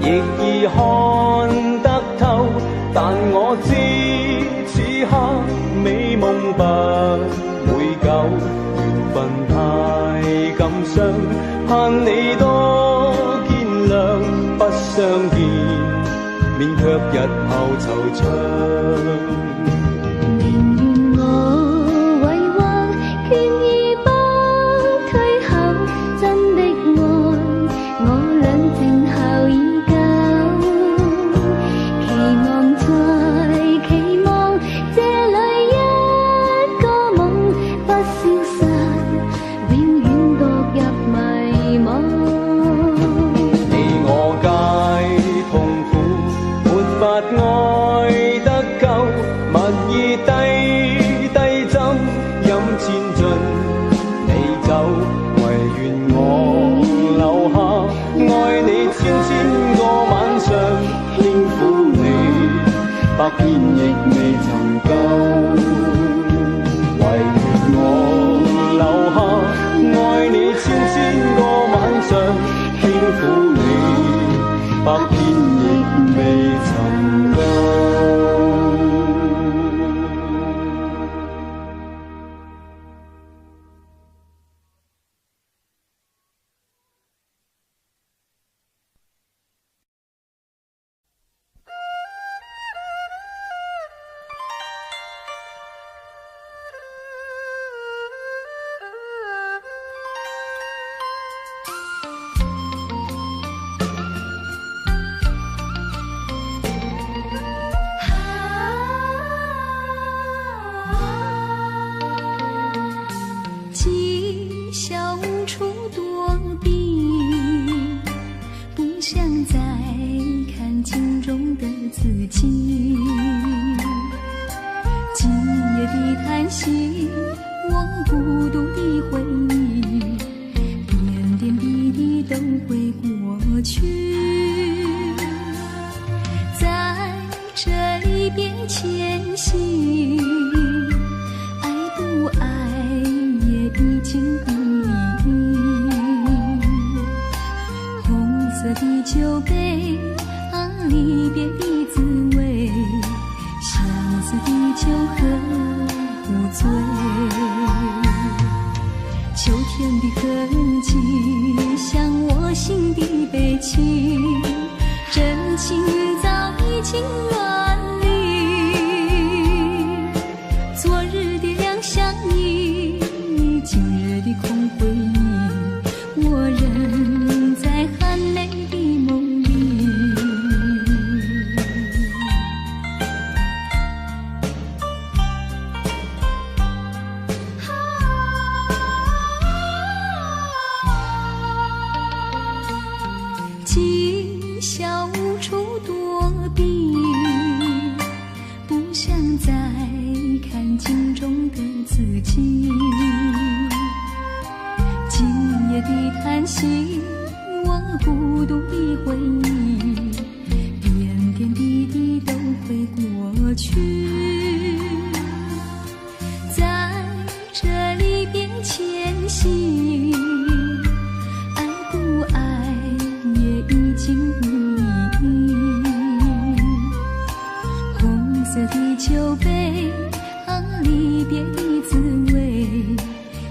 亦易看得透，但我知此刻美夢不會夠，緣分太感傷，盼你多見諒，不相見，免卻日後惆悵。寧願我為患，權而不退後，真的愛，我倆靜候已久。期望再期望，這裏一個夢不消散，永遠墮入迷惘。你我皆痛苦，沒法愛得夠，蜜意低低斟，飲千樽美酒，唯願我留下愛你千千個晚上，輕撫你百遍亦未曾夠。唯願我留下愛你千千個晚上，輕撫你百遍亦未曾夠。今宵無處躲避，不想再看鏡中的自己。今夜的嘆息，我孤獨的回憶，點點滴滴都會過去。在這離別前夕，愛不愛也已經無意義。紅色的酒杯，啊，離別的滋味，相思的酒喝不醉。秋天的痕跡，像我心的悲戚，真情早已經遠離。昨日的兩相依，今日的空回憶，我仍在含淚的夢裡。今宵無處躲避，不想再看鏡中的自己。今夜的嘆息，我孤獨的回憶，點點滴滴都會過去。在這離別前夕，愛不愛也已經無意義。紅色的酒杯，啊，離別的滋味，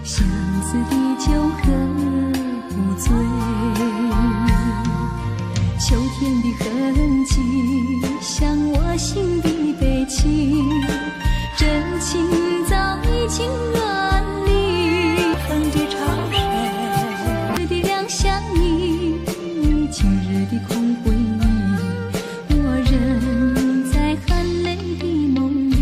相思的酒喝不醉。秋天的痕跡，像我心的悲戚，真情早已經遠離。風的潮水，的兩相依，今日的空回憶，我仍在含淚的夢裡。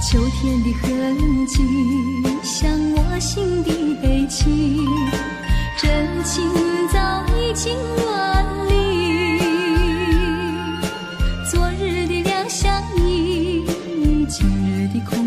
秋天的痕跡，像我心的悲戚，真情早已經遠離。昨日的兩相依，今日的空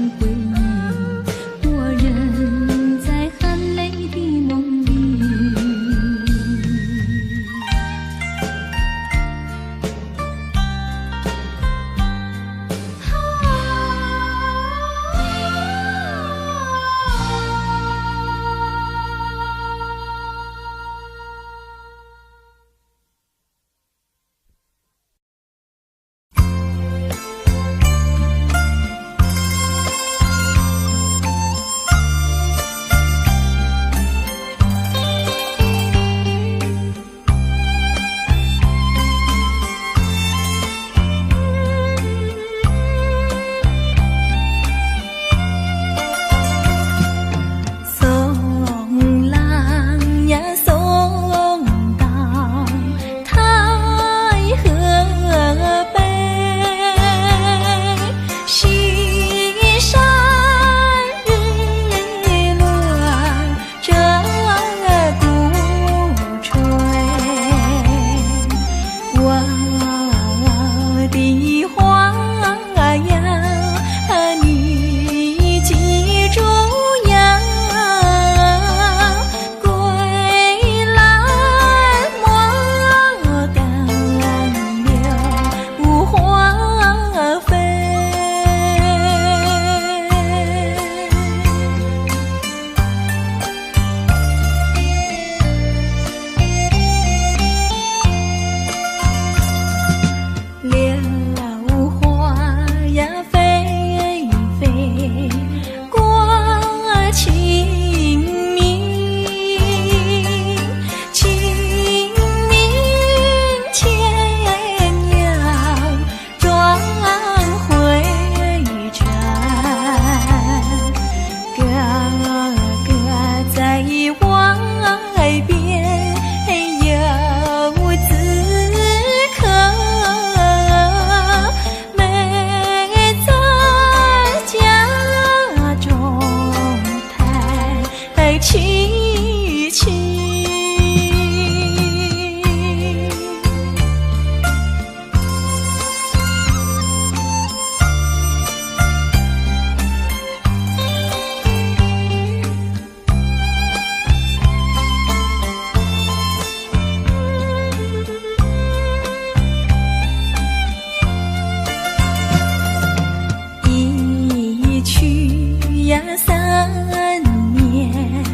呀3年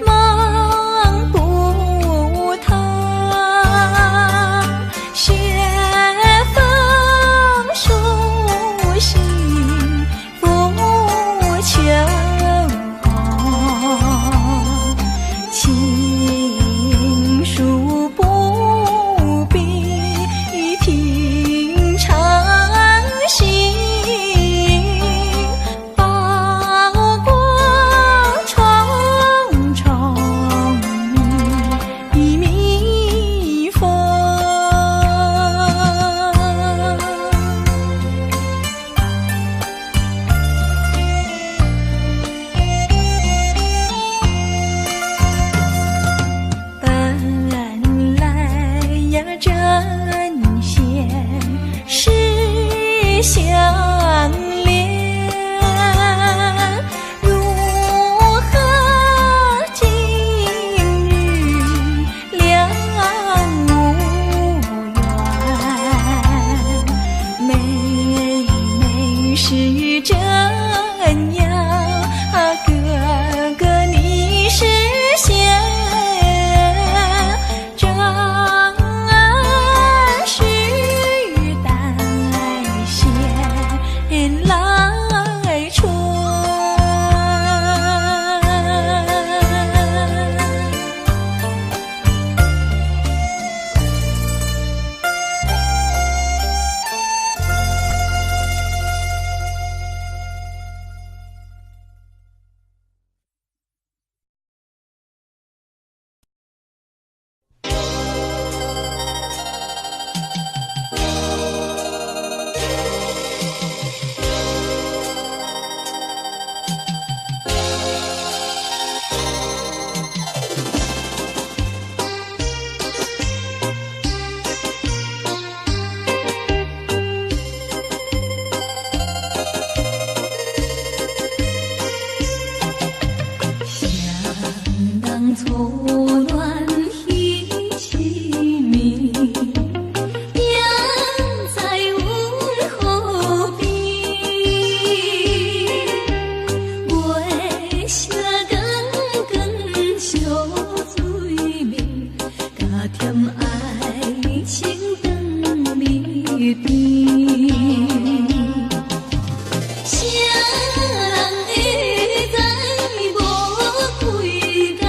望不通，雪封书信付秋红，情书不必平常心，宝光重重密密封。本来呀，针线是相连，如何今日两无缘？妹妹是真呀，哥哥你是线，真是带线来穿。想當初暖彼一暝，行在阮河邊，月色光光相對面，加添愛情長美甜。誰人會知無幾工，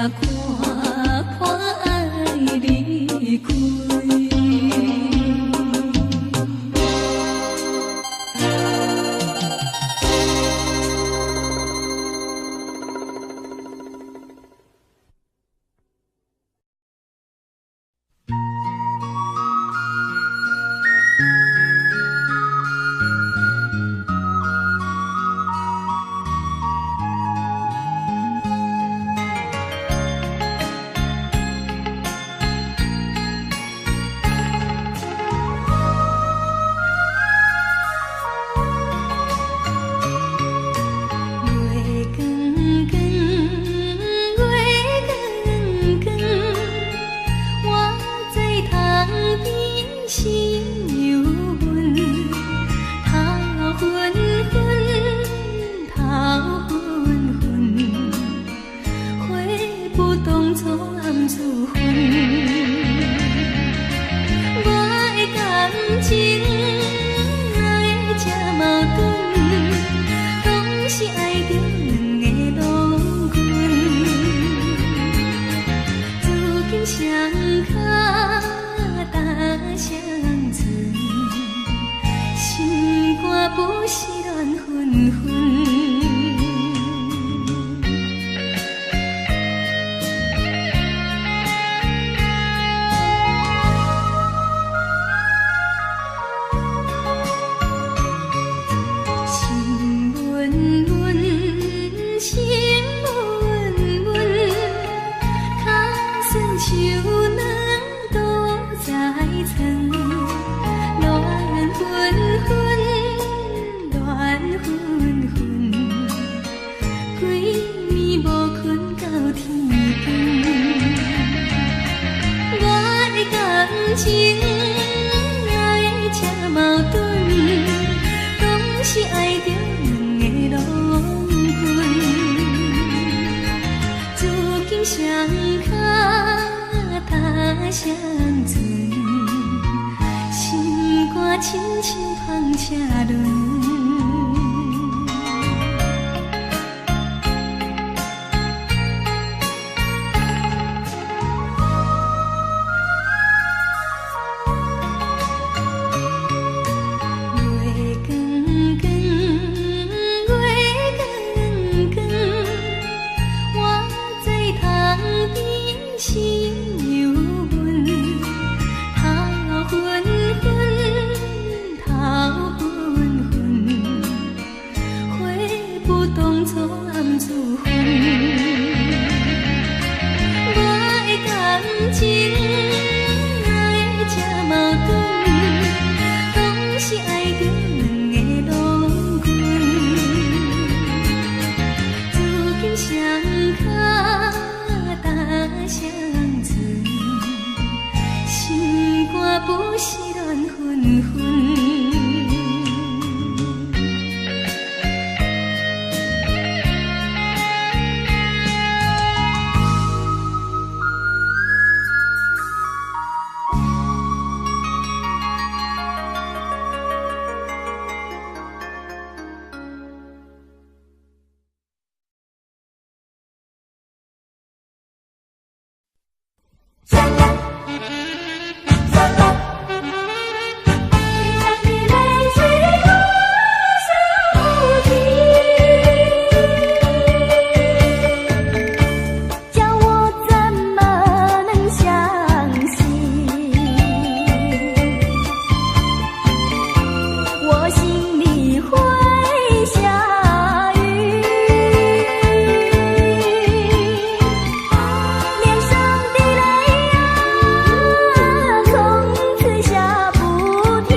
看破愛離開。月光光，月光光，我在窗邊心又阮，頭昏昏，頭昏昏，悔不當初暗處分。我的感情哪會這矛盾？總是愛著兩个郎君，如今雙跤踏雙船，心肝不是亂紛紛。心悶悶，心悶悶，跤酸手軟倒在床，亂紛紛，亂紛紛，規暝無睏到天光。我的感情哪會這矛盾？總是愛著兩个郎君，如今雙跤踏雙船，心肝親像帆車輪。月光光，月光光，我在窗邊心又阮，頭昏昏，頭昏昏，悔不當初暗處分。我的感情哪會這矛盾？總是愛著兩个郎君，如今雙跤踏雙船，心肝不是亂紛紛。叫我怎麼能相信？我心裡會下雨，臉上的淚啊，從此下不停。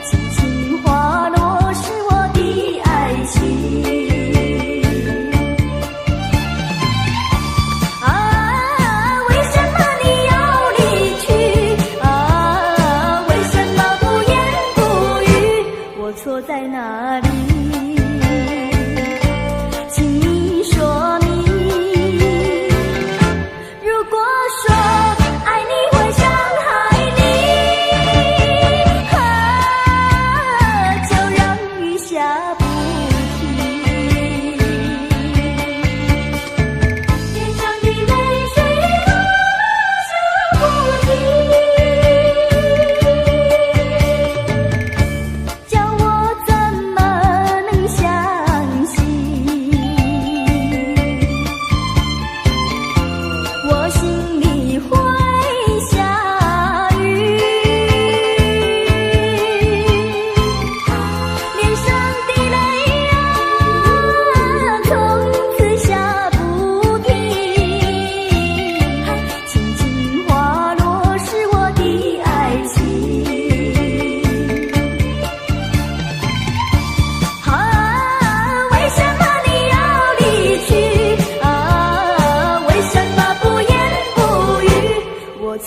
輕輕滑落是我的愛情。啊，為什麼你要離去？啊，為什麼不言不語？我錯在哪裡？請你說明。如果說愛你會傷害你，啊，就讓雨下不停。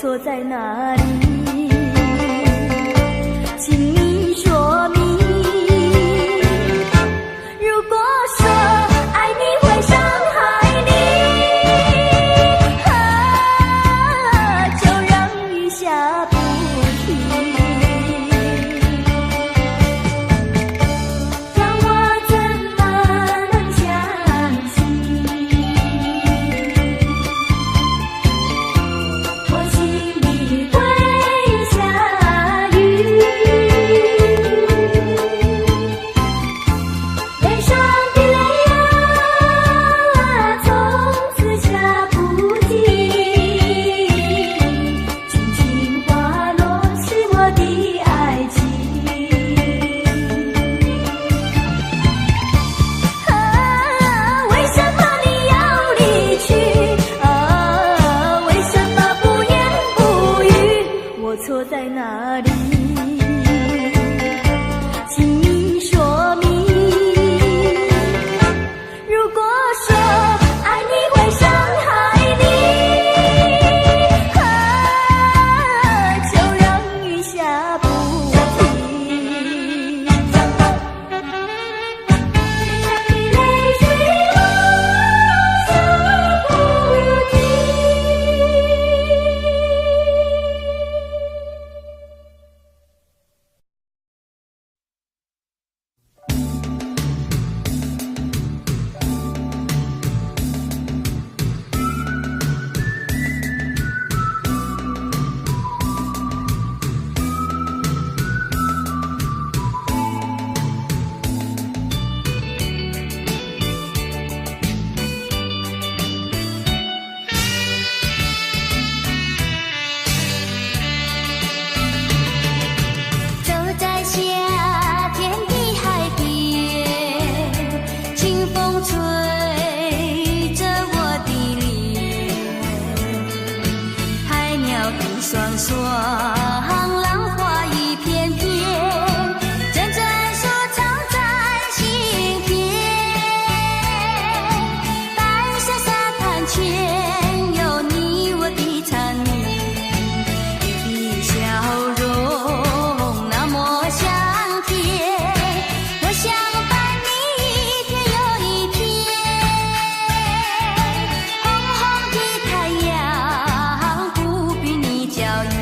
錯在哪裡？請你說明。如果說愛你會傷害你，啊，就讓雨下不停。讓我怎麼能相信？我心裡會下雨，悲傷的淚啊，從此下不停，輕輕滑落是我的愛情。啊，為什麼你要離去？啊，為什麼不言不語？我錯在哪裡？請你說明。如果說愛你會傷害你，啊，就讓雨下不停。淚水啊，下不停。走在夏天的海邊，清風吹着我的臉，海鳥一雙雙，浪花一片片，陣陣說唱在心田。白色沙灘前有你我的纏綿，你的笑容那麼香甜，我想伴你一天又一天。紅紅的太陽不比你嬌豔，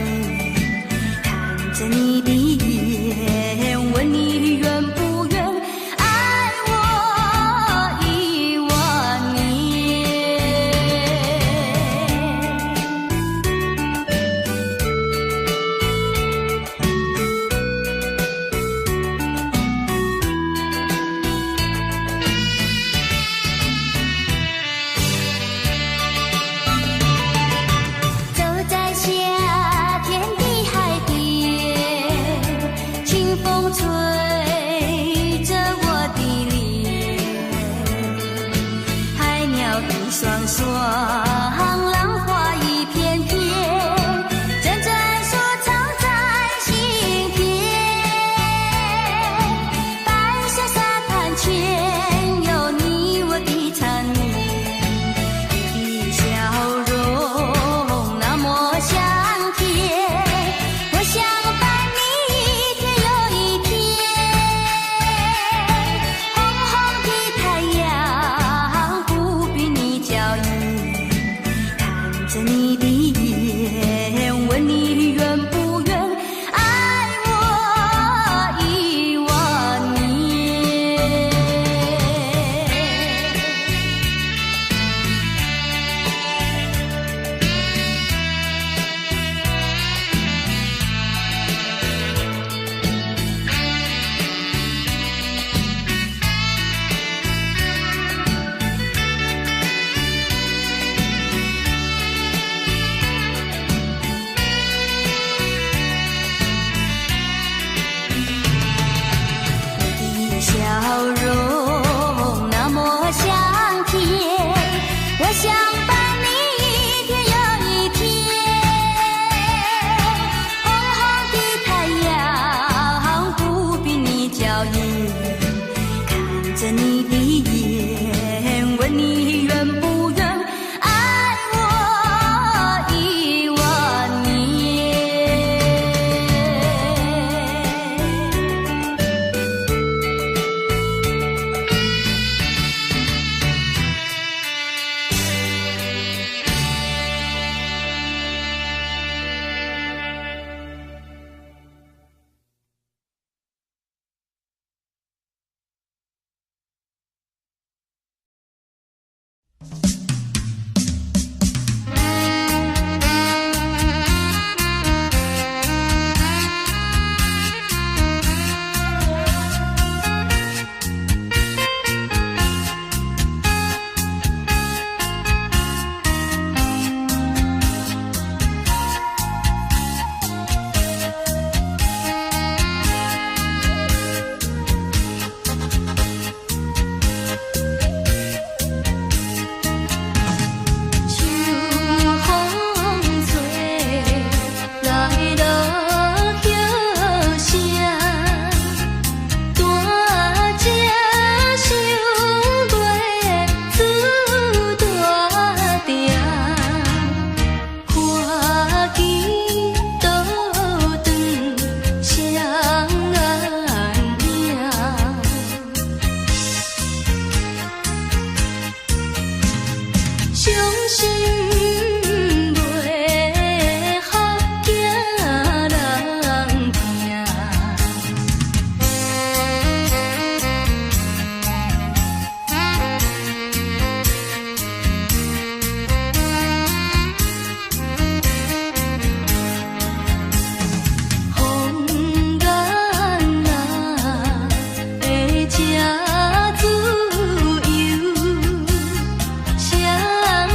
看着你的眼，問你願不願愛我一萬年。走在夏天的海邊，清風吹着我的臉，海鳥一雙雙，浪花一片片，陣陣說唱在心田。白色沙灘前有你我的纏綿，你的笑容那麼香甜，我想伴你一天又一天。紅紅的太陽不比你嬌豔，看傷心袂予囝人聽。風眼啊，會這自由，雙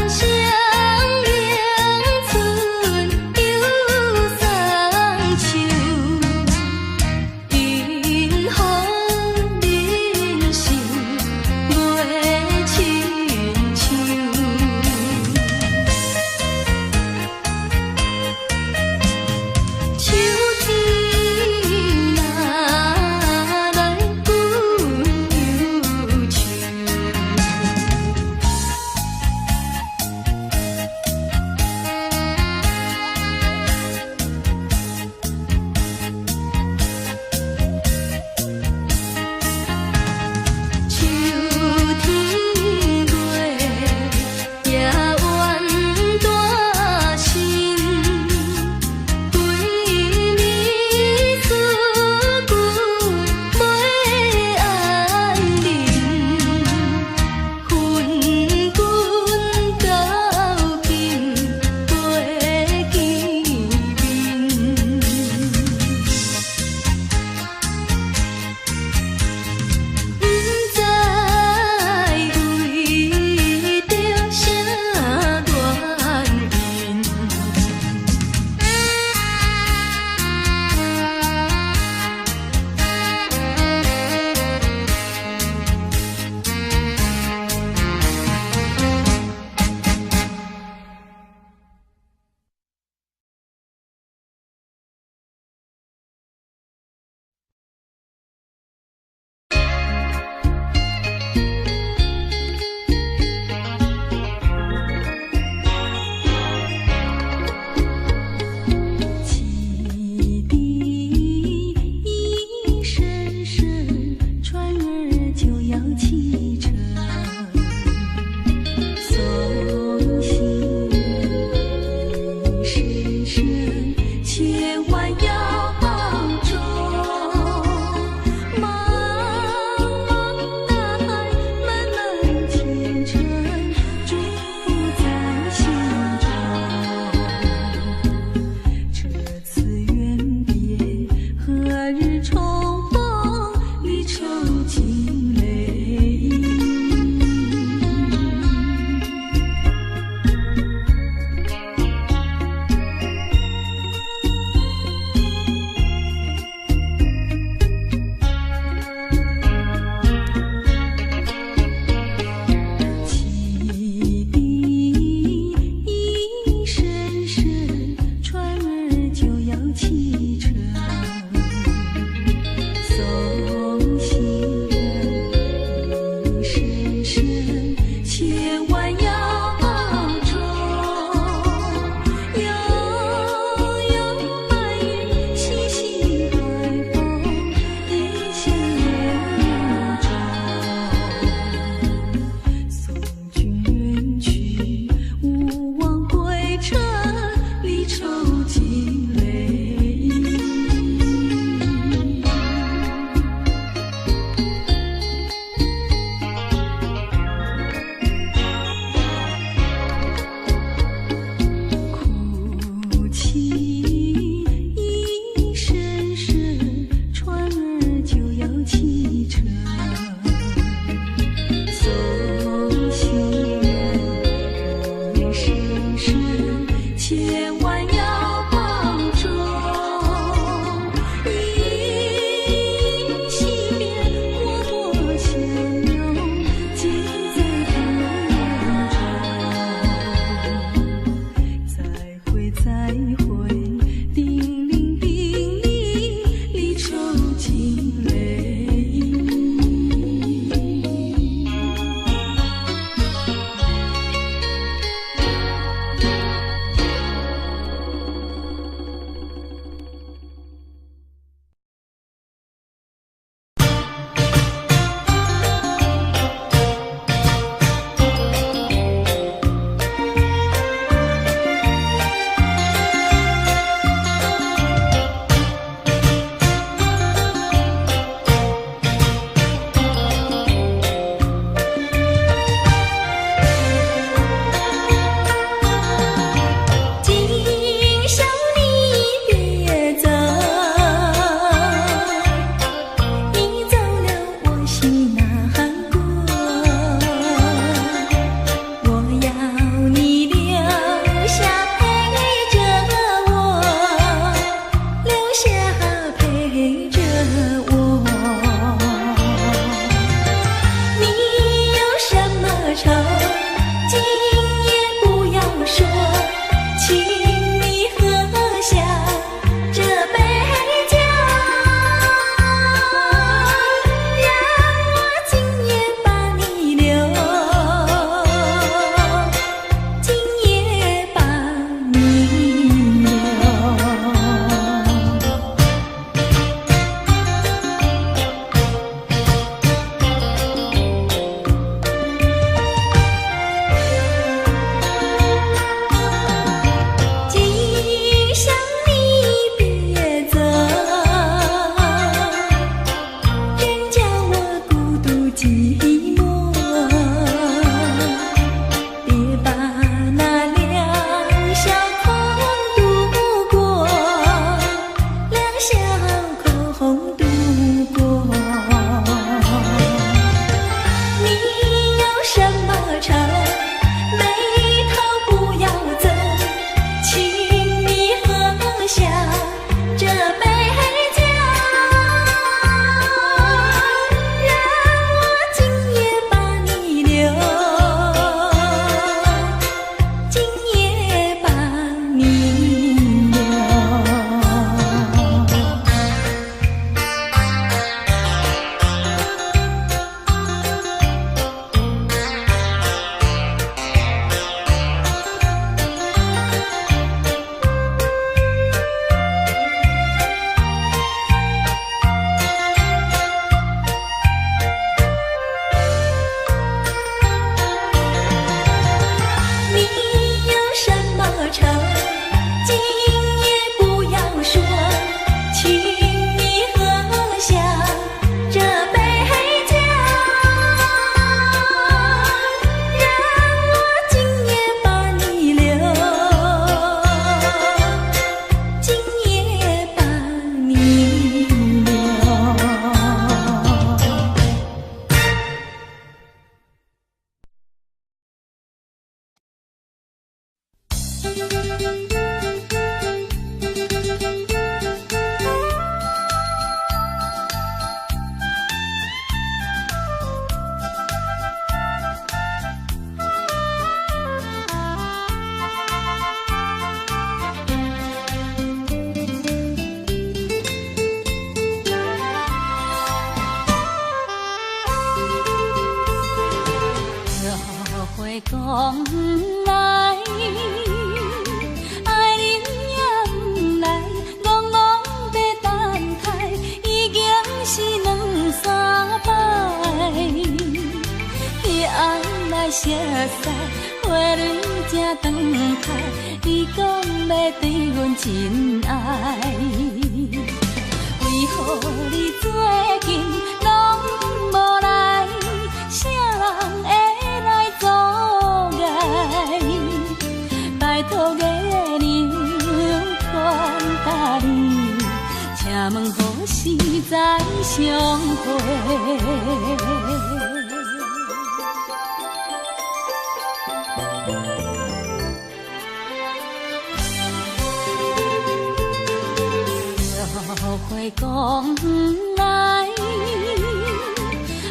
雙落花讲来，愛恁也毋來，戆戆欲等待，已經是兩三擺。彼暗來熟似，花蕊正長開，你講欲對阮真愛，為何你最近攏無來？啥人會來阻礙？拜託月娘傳達你，請問何時再相會？落花講來，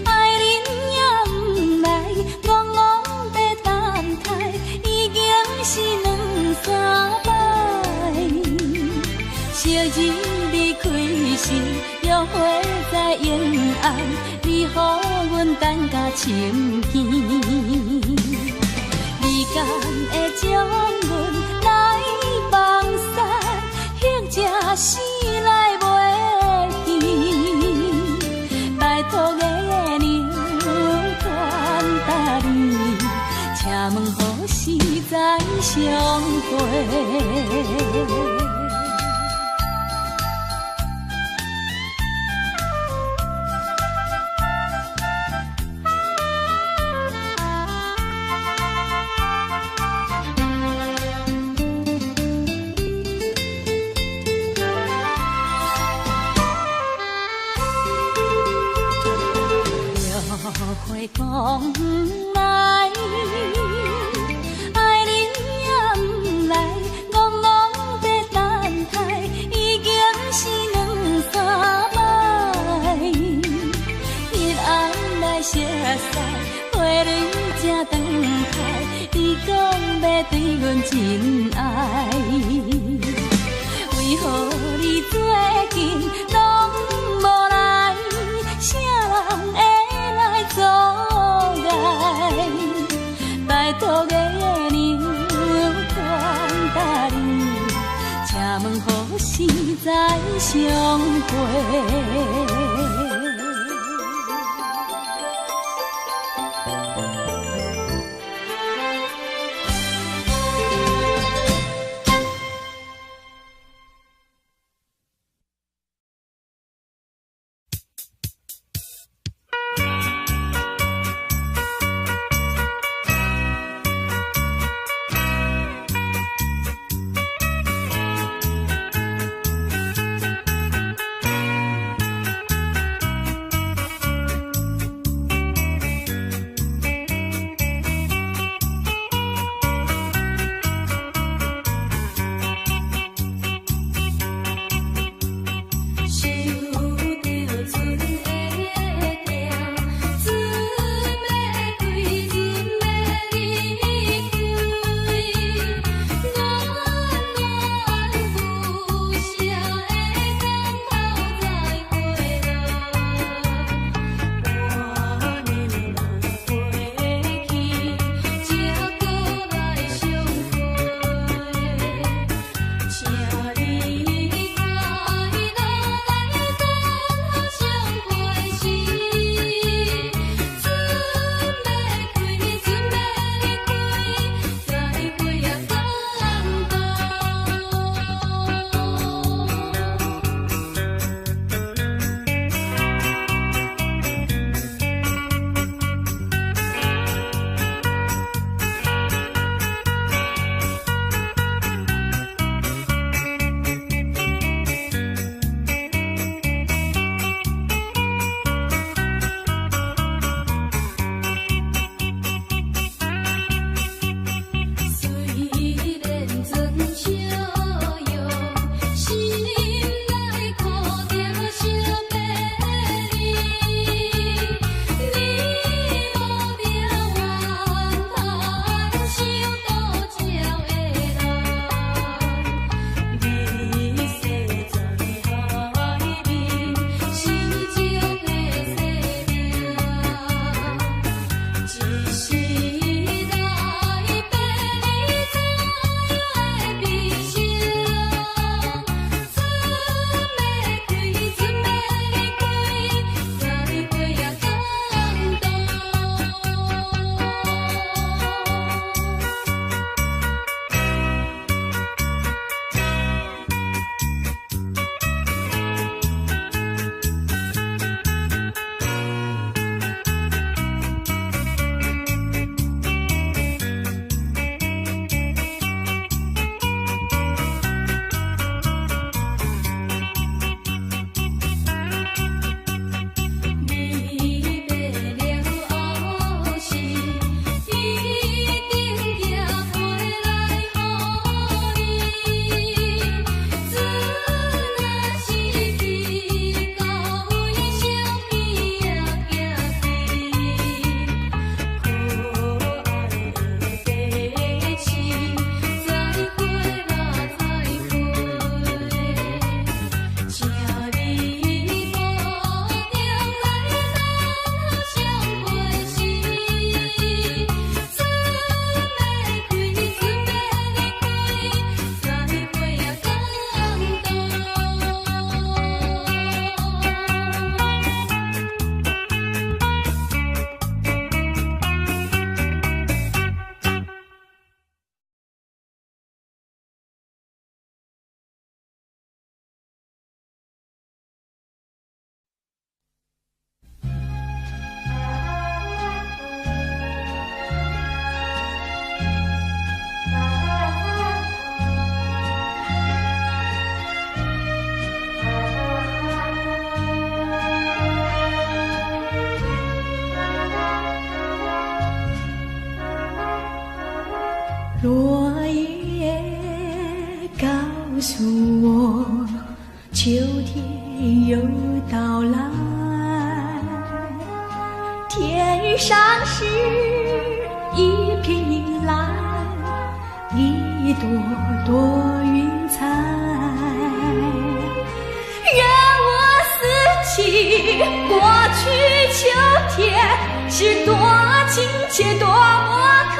愛恁也毋來，戆戆欲等待，已經是兩三擺。昔日離開時，約會在永安，你予阮等甲深更。你敢會將阮來放散，或者死來袂記？拜託月娘傳達你，請問何時再相會？落花講來，愛恁也毋來，戆戆欲等待，已經是兩三擺。彼暗來熟似，花蕊正長開，你講欲對阮真愛，為何你最近攏無來？啥人會來阻礙？拜託月娘傳達你，請問何時再相會？落葉告訴我，秋天又到來。天上是一片雲藍，一朵朵雲彩。讓我思起過去秋天是多親切，多麼可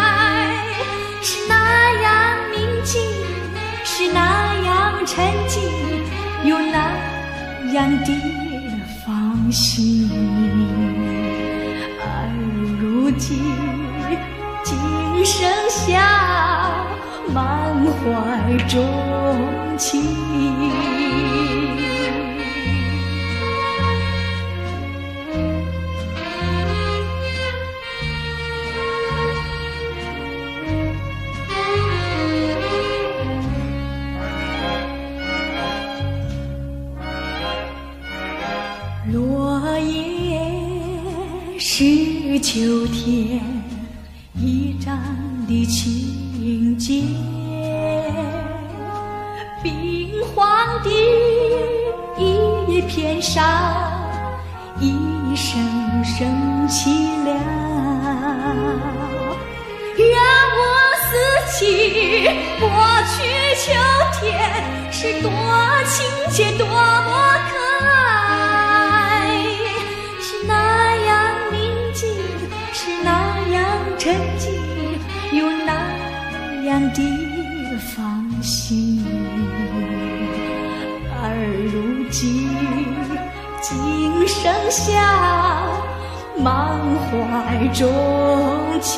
愛，是那樣寧靜，是那樣沉靜，又那樣的放心。而如今，僅剩下滿懷衷情。落葉是秋天一張的情結，冰黃的一片上，一聲聲淒涼，讓我思起過去秋天是多親切，多麼可愛，是那樣寧靜，是那樣沉靜，又那樣的放心。而如今，僅剩下滿懷衷情。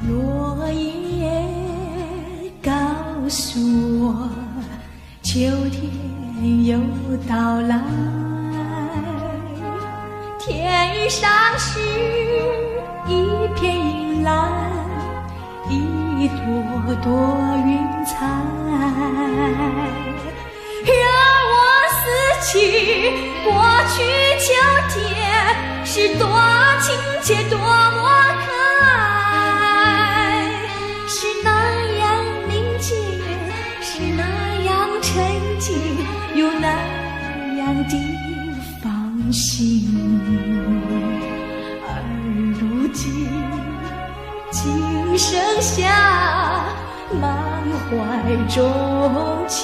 落葉告訴我，秋天又到來。天上是一片雲藍，一朵朵雲彩，讓我思起過去秋天是多親切，多麼可愛，是那樣寧靜，是那樣沉靜，又那樣的放心。而如今，僅剩下滿懷衷情。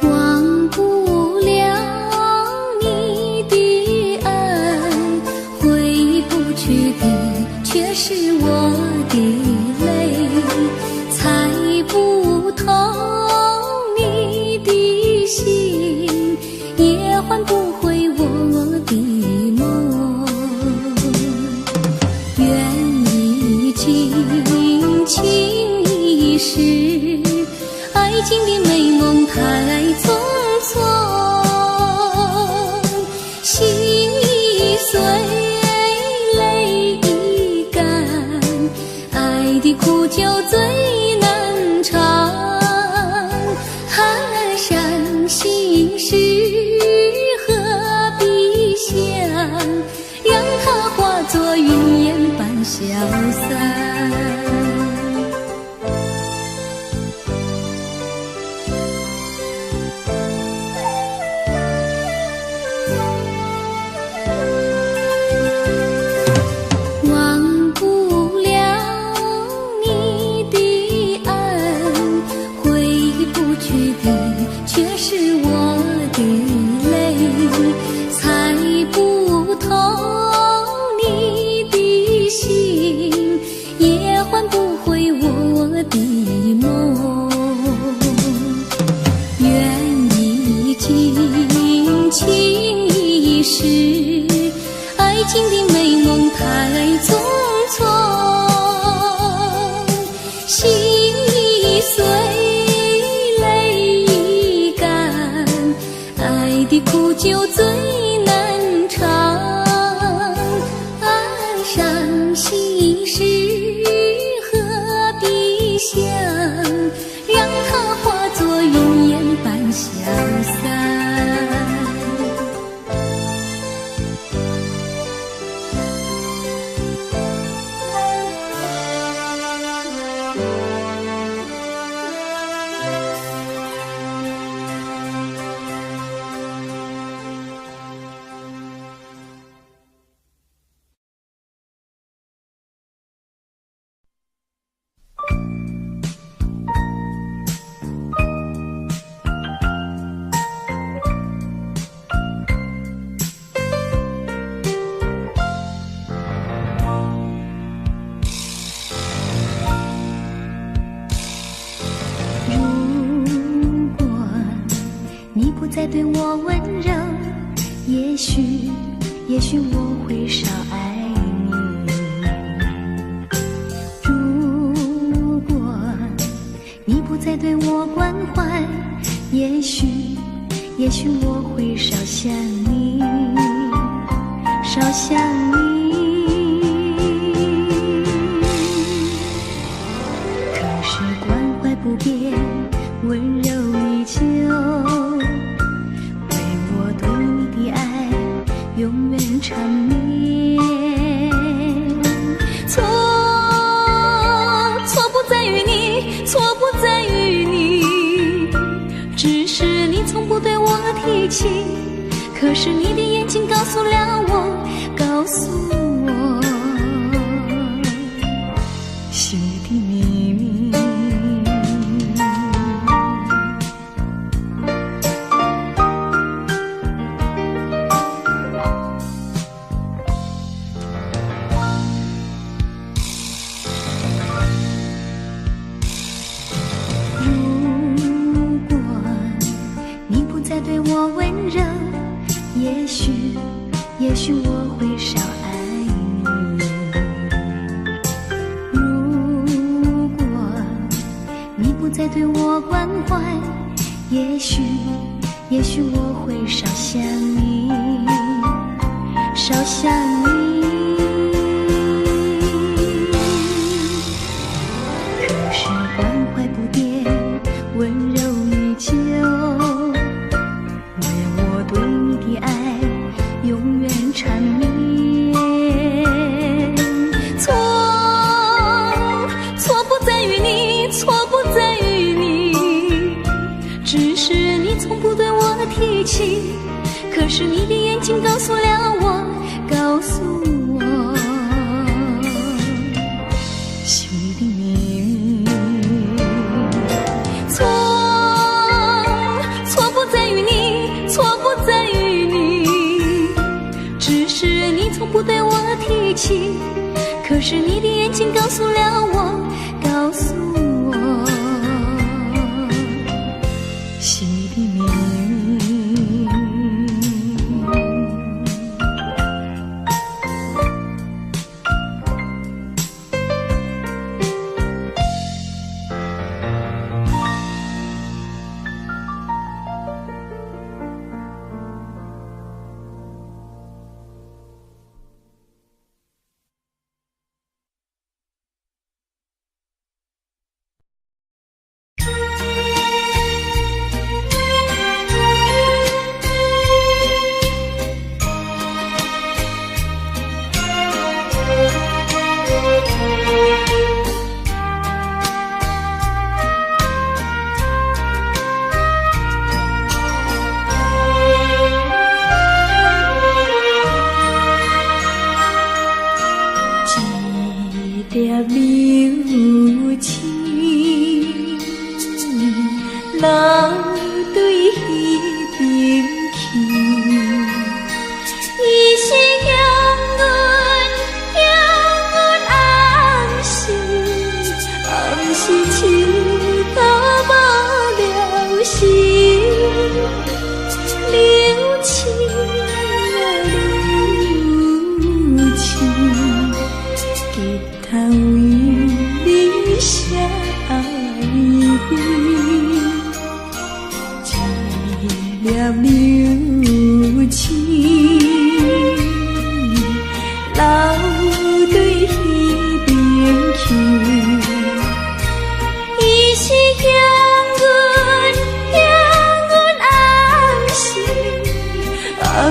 忘不了你的愛，揮不去的卻是我的淚，猜不透你的心，也喚不回我的夢。緣已盡，情已逝，愛情的美夢太匆匆，心已碎，淚已乾，愛的苦酒最難嘗。寒山心事何必想，讓它化作雲煙般消散。苦酒最難嘗。傷心事何必想，讓它化作雲煙般消散。對我溫柔，也許，也許我會少愛你。如果你不再對我關懷，也許，也許我會少想你，少想你。可是關懷不變，溫柔依舊。永遠纏綿。錯，錯不在於你，錯不在於你，只是你從不對我提起，可是你的眼睛告訴了我，告訴我心裡的秘密。也許我會少愛你。如果你不再對我關懷，也許，也許我會少想你，少想你。可是關懷不變，溫柔依舊，為我對你的愛永遠纏綿。錯，錯不在於你，錯不在於你，只是你從不對我提起，可是你的眼睛告訴了我，告訴我心裡的秘密。錯，錯不在於你，錯不在於你，只是你從不對我提起，可是你的眼睛告訴了我，告訴我心裡的秘密。一粒流星，留對彼邊去。伊是向阮向阮暗示，暗示痴到無了時，流星啊流星，吉他為你寫愛一粒流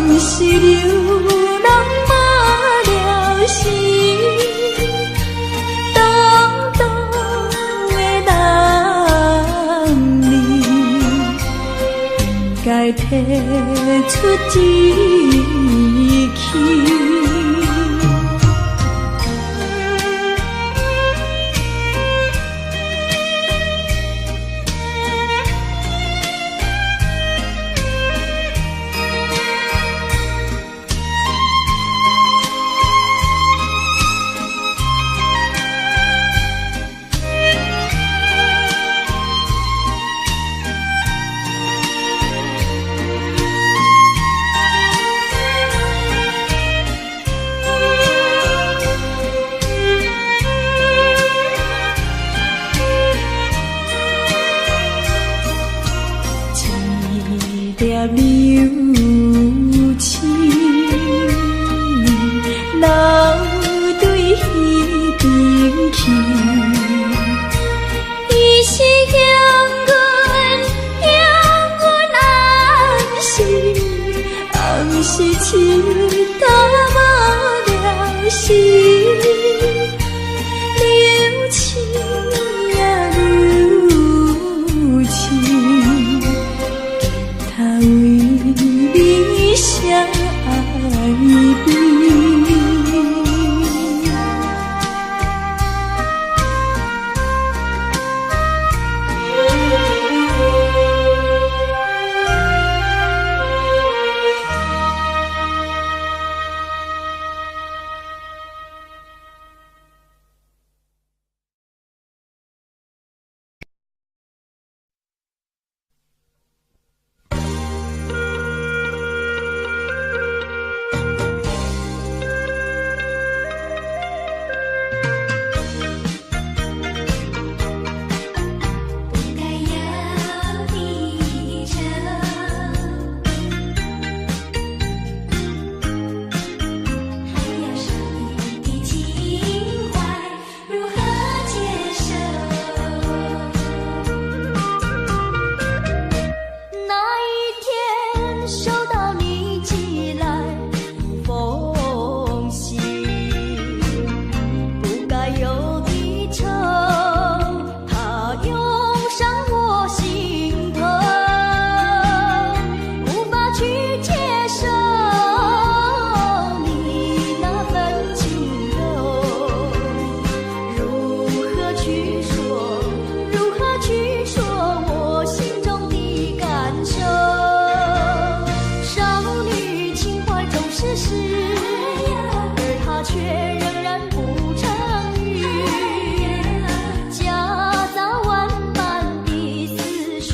暗是流人無了時，當當的男兒，應該提出志氣。一粒流星留對彼邊去，伊是幸運，幸運，還是還是痴到無了時？流星啊流星，他為你相愛悲。不該有的愁，還有少女的情懷，如何接受？那一天收到你寄來一封信，不該有的愁，它湧上我心頭，無法去接受你那份情柔。如何去說？如何去說我心中的感受？少女情懷總是詩，而她卻仍然不成語，夾雜萬般的思緒，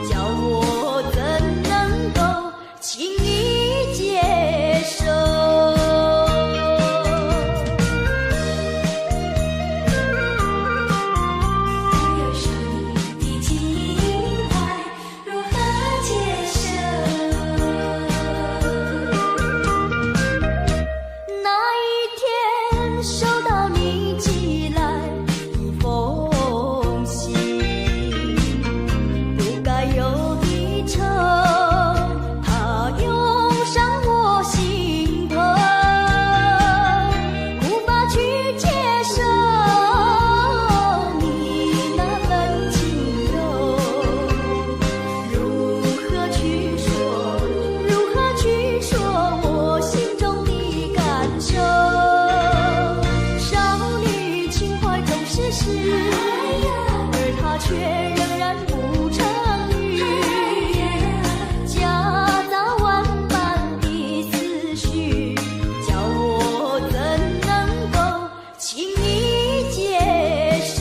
叫我怎能夠輕易接受？還有少女的情懷，如何接受？那一天收到你寄來一封信，不該有的愁，它湧上我心頭，無法去接受你那份情柔。如何去說？如何去說我心中的感受？少女情懷總是詩，而她卻仍然不成語，夾雜萬般的思緒，叫我怎能夠輕易接受？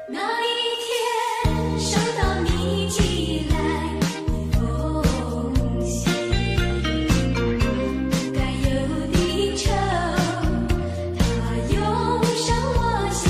那一天收到你寄來一封信，不該有的愁，它湧上我心。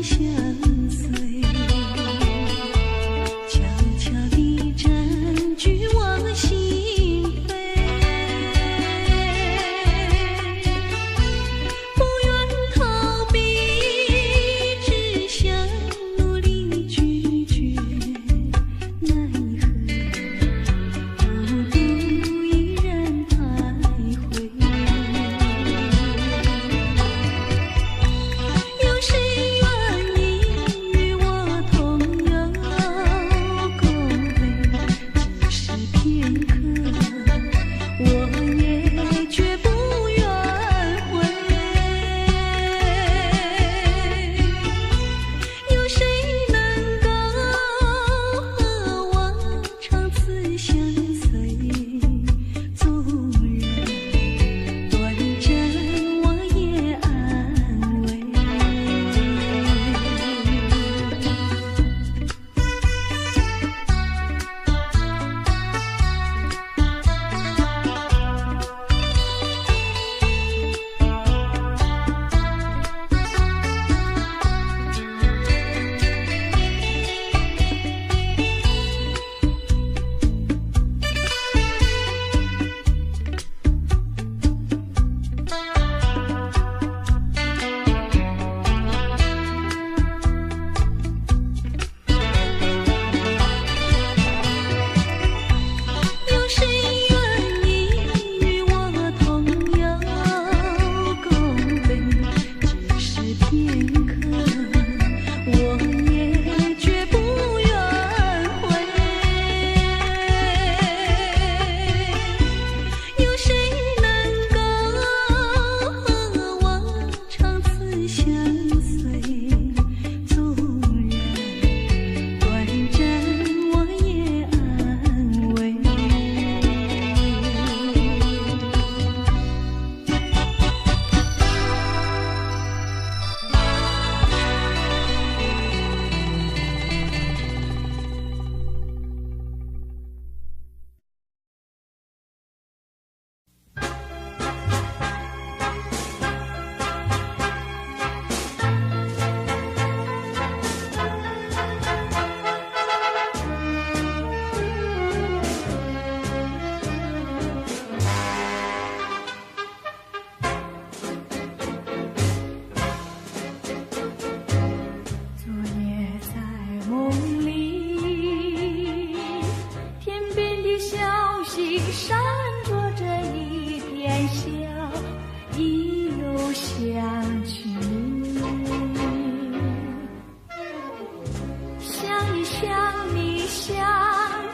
相隨，悄悄地佔據我心扉，不願逃避，只想努力拒絕，奈何孤獨依然徘徊。有誰願意與我同遊共悲？即使片刻，我也絕不怨悔。有誰能夠和我長此相隨？縱然短暫，我也安慰。有誰願意與我同遊共悲？即使片刻，我也絕不怨悔。有誰能夠和我長此相隨？縱然短暫，我也安慰。昨夜在夢裡，天邊的小溪閃爍着一片笑，意又想起你，想一想你，想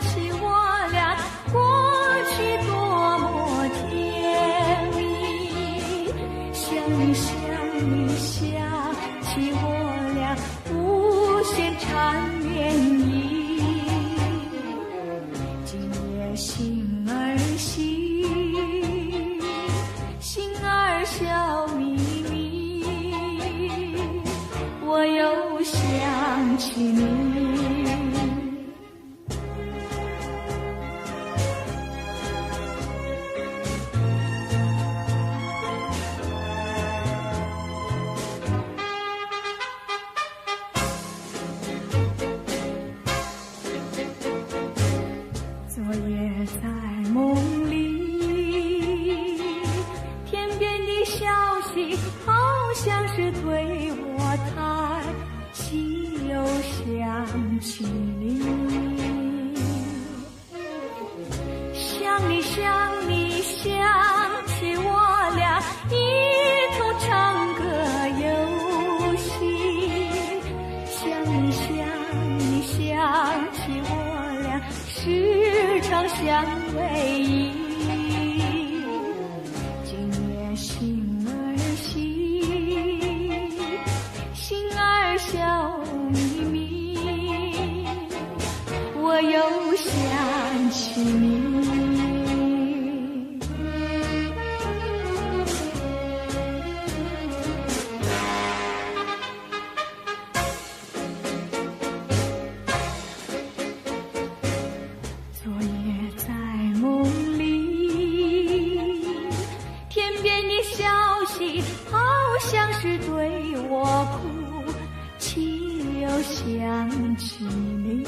起我倆過去多麼甜蜜，想一想你，想起我倆無限纏綿意。今夜星兒星，星兒笑眯眯，我又想起你。昨夜在夢裡，天邊的小溪好像是對我嘆息，又想起你。想你想你，想起我倆一同唱歌遊戲，想你想你，想起我倆時常相偎依。今夜星兒星，星兒笑眯眯，我又想起你。昨夜在夢裡，天邊的小溪好像是對我哭泣。想起你，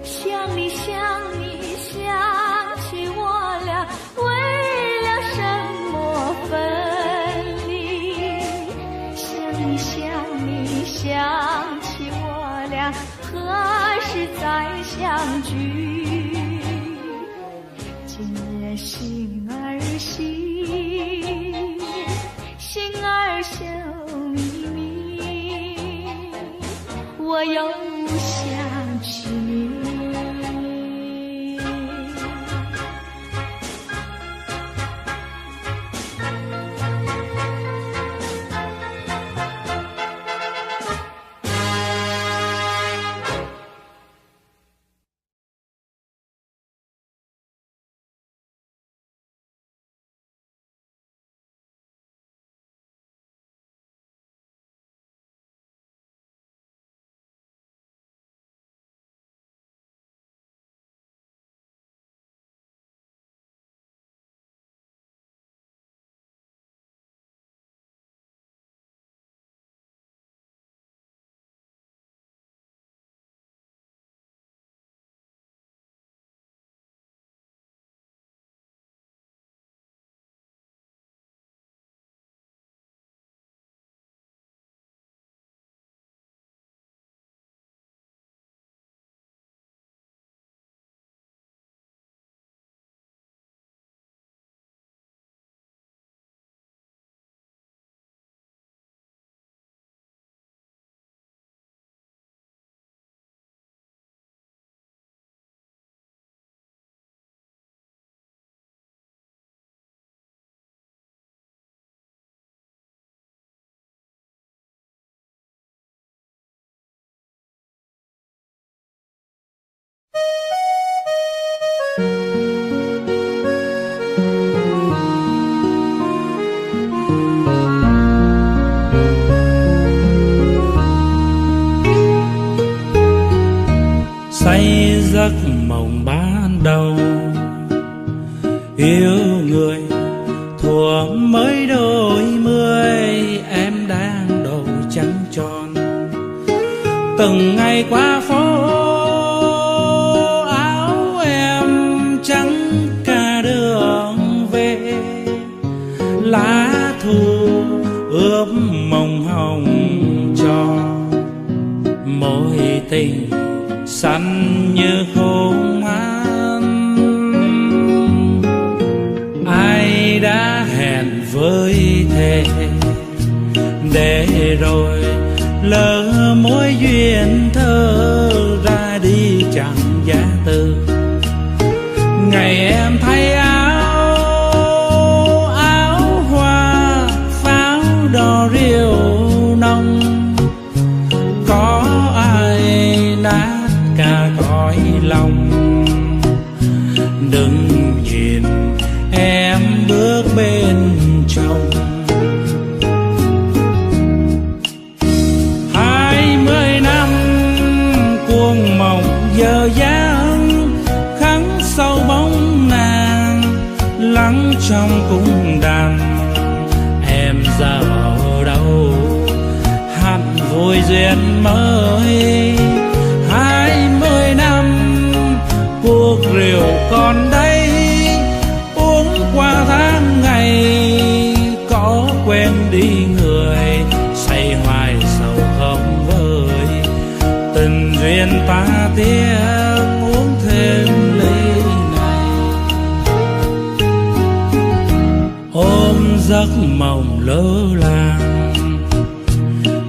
想你想你想起我倆，為了什麼分離？想你想你想起我倆，何時再相聚？今夜星兒星，星兒笑眯眯，我又想起你。 Say giấc mộng ban đầu yêu người thuở mới đôi mươi, em đang đầu trắng tròn. Từng ngày qua phố áo em trắng cả đường về, lá thu ướp mộng hồng cho mối tình xanh như khôn an. Ai đã hẹn với thề để rồi lỡ mối duyên thơ ra đi chẳng giá từ. Ngày em thay áo áo hoa pháo đỏ rượu nồng, có ai nát cả cõi lòng. Đừng nhìn em bước bên chồng, 20 năm cuồng mộng giờ dáng khắc sâu bóng nàng lắng trong cung đàn. Em giờ ở đâu hạnh vui duyên mới? 20 năm cuộc rượu còn đây, uống qua tháng ngày có quên đi người, say hoài sầu không vơi. Tình duyên ta tiếc uống thêm ly này, ôm giấc mộng lơ làng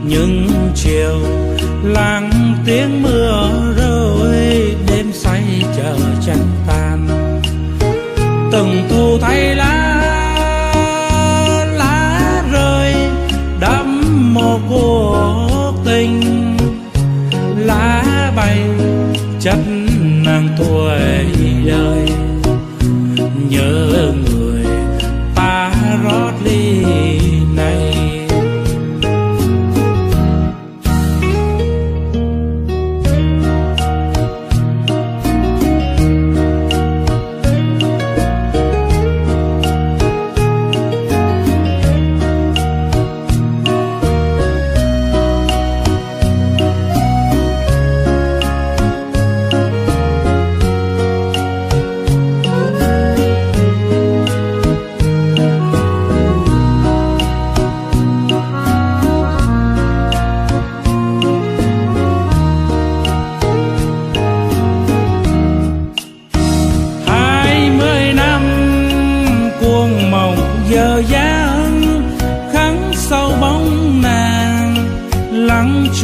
những chiều lắng tiếng mưa rơi, đêm say chờ trăng tàn. Từng thu thay lá lá rơi đắm một cuộc tình, lá bay chất nàng tuổi đời. Nhớ người ta rót ly này.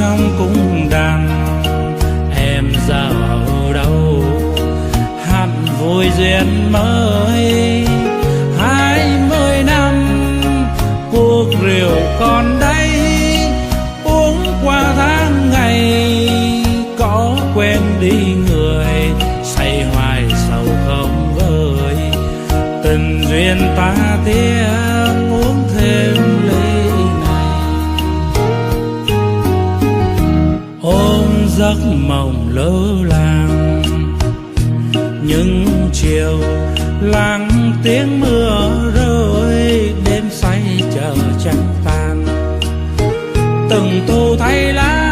Trong cung đàn. Em giờ ở đâu, hát vui duyên mới? 20 năm cuộc rượu còn đây, uống qua tháng ngày có quên đi người. Say hoài sầu không vơi, tình duyên ta tiếc, uống thêm ly này. Ôm giấc mộng lơ làng, những chiều lắng tiếng mưa rơi, đêm say chờ trăng tàn, từng thu thay lá.